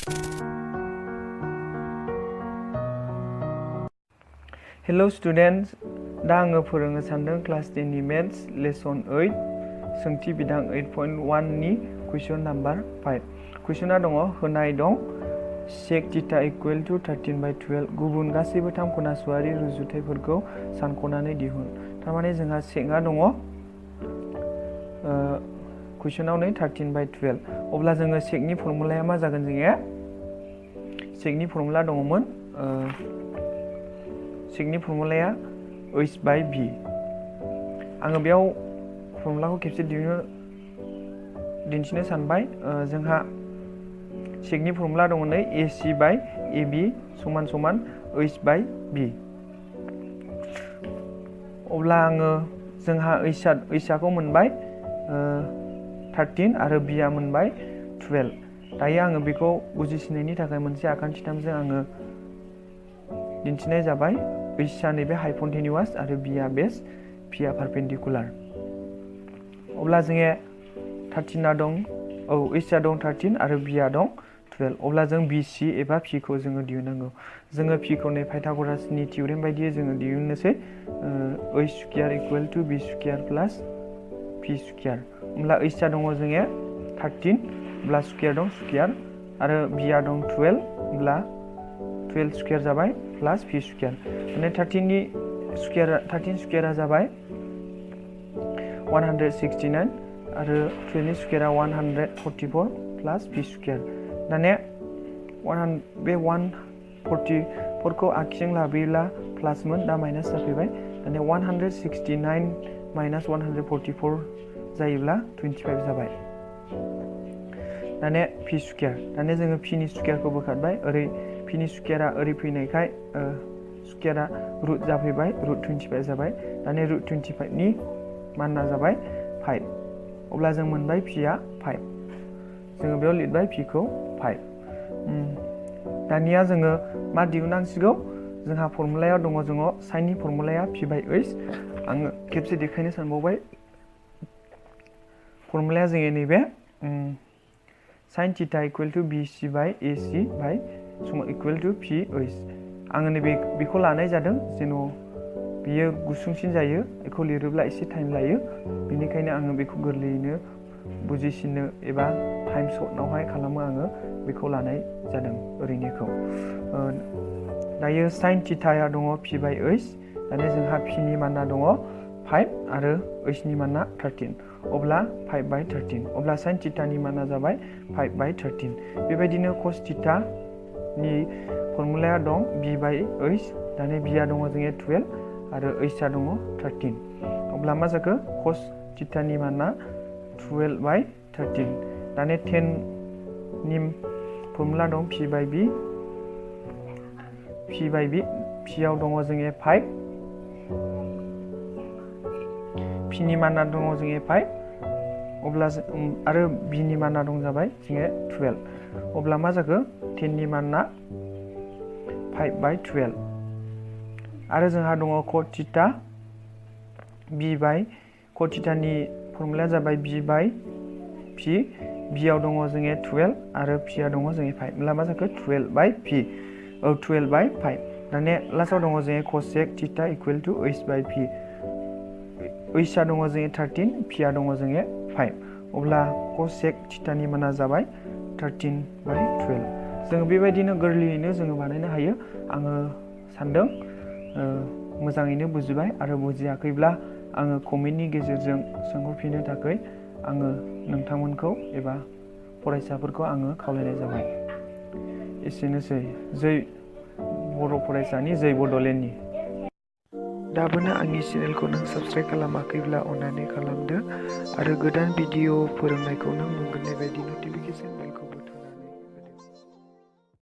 Hello students, दा आङो फोरोंनो सानदों क्लास 10 नि मेथ्स लेसन 8 सोंथि बिदां 8.1 नि कुइसन नाम्बार 5 कुइसना दङ होनाय दं sec theta equal to 13/12 गुबुन गासैबो थामखनासुआरि रुजुथायफोरखौ सानख'नानै दिहुन थारमाने जोंहा सेकआ दङ कुइसनाव नै 13/12 अब्ला जोङो सेकनि फर्मुलाया मा जागोन जोंनिया सेकनि फर्मुला दङमोन सेकनि फर्मुलाया h/b आङो बेयाव फर्मुलाखौ खेबसे दिन्थिनो सानबाय जोंहा सेकनि फर्मुला दङ नै ac/ab समान समान h/b अब्ला आङो जोंहा h-खौ मोनबाय 13 आरो b आ मोनबाय 12 दायो आङो बेखौ बुजिसिनायनि थाखाय मोनसे आखान्थिथामजों आङो दिन्थिनाय जाबाय h आ नैबे हाइपन्टेनियास आरो b आ बेस p आ पारपेन्डिकुलार अब्ला जोङो 13 आ दं h आ दं 13 आरो b आ दं 12 अब्ला जों bc एबा p खौ जोङो दिहुननांगौ जोङो p खौ नै पाइथागरासनि थियरेम बायदियै जोङो दिहुननोसै h square equal to b square plus p square अब्ला h आ दङ जोङो 13 अब्ला स्क्वायर दं स्क्वायर आरो b आ दं 12 अब्ला 12 स्क्वायर जाबाय प्लास p स्क्वायर माने 13 नि स्क्वायर 13 स्क्वायरआ जाबाय 169 आरो 12 नि स्क्वायरआ 144 प्लास p स्क्वायर दाने बे 144 खौ आखिजों लाबोयोब्ला प्लासमोन दा माइनास जाफैबाय दाने 169 माइनास 144 जायोब्ला 25 जाबाय दाने p स्क्वायर दाने जोङो p नि स्क्वायरखौ बोखारबाय ओरै p नि स्क्वायरआ ओरै फैनायखाय स्क्वायरआ रुट जाफैबाय रुट 25 जाबाय दाने रुट 25 नि मानआ जाबाय 5 अब्ला जों मोनबाय p आ 5 जोङो बेयाव लिरबाय p खौ 5 दानिया जोङो मा दिहुननांसिगौ जोंहा फर्मुलायाव दङ जोङो साइननि फर्मुलाया p/h आङो खेबसे देखायनो सानबावबाय फर्मुलाया जोङो नैबे sin theta equal to bc/ac equal to ph आङो नैबे बेखौ लानाय जादों जेन' बियो गुसुंसिन जायो बेखौ लिरोब्ला एसे टाइम लायो बेनिखायनो आङो बेखौ गोरलैयैनो बुजिसिननो एबा टाइम सर्टआवहाय खालामो आङो बेखौ लानाय जादों ओरैनोखौ दायो sin थीटाया दङ p/h दाने जोंहा p नि मानआ दङ 5 आरो h नि मानआ 13 अब्ला 5/13 अब्ला sin थीटानि मानआ जाबाय 5/13 बेबायदिनो cos थीटा नि फर्मुलाया दं b/h दाने b आ दङ जोंहा 12 आरो h आ दङ 13 अब्ला मा जाखो cos थीटानि मानआ 12/13 दाने 10 नि फर्मुला दं p/b p आव दङ जोंहा 5 p नि मानआ दङ जोंहा 5 अब्ला आरो b नि मानआ दं जाबाय जोंहा 12 अब्ला मा जाखो 10 नि मानआ 5/12 आरो जोंहा दङ cot थीटा cot थीटानि फर्मुलाया जाबाय b/p b आव दङ जोंहा 12 आरो p आ दङ जोंहा 5 अब्ला मा जाखो 12/5 दाने लास्टआव दङ जोंहा cosec theta equal to h/p h आ दङ जोंहा 13 p आ दङ जोंहा 5 अब्ला cosec थीटानि मानआ जाबाय 13/12 जोङो बेबायदिनो गोरलैयैनो जोङो बानायनो हायो आङो सानदों मोजाङैनो बुजिबाय आरो बुजियाखैब्ला आङो कमेन्टनि गेजेरजों सोंहरफिननो थाखाय आङो नोंथांमोनखौ एबा फरायसाफोरखौ आङो खावलायनाय जाबाय एसेनोसै जै बर' फरायसानि जै बड'लेण्डनि दाबोनो आंनि चेनेलखौ नों साबस्क्राइब खालामाखैब्ला अन्नानै खालामदो आरो गोदान भिडिअ फोरोंनायखौ नों मोनगोननाय बायदि नटिफिकेसन बेलखौ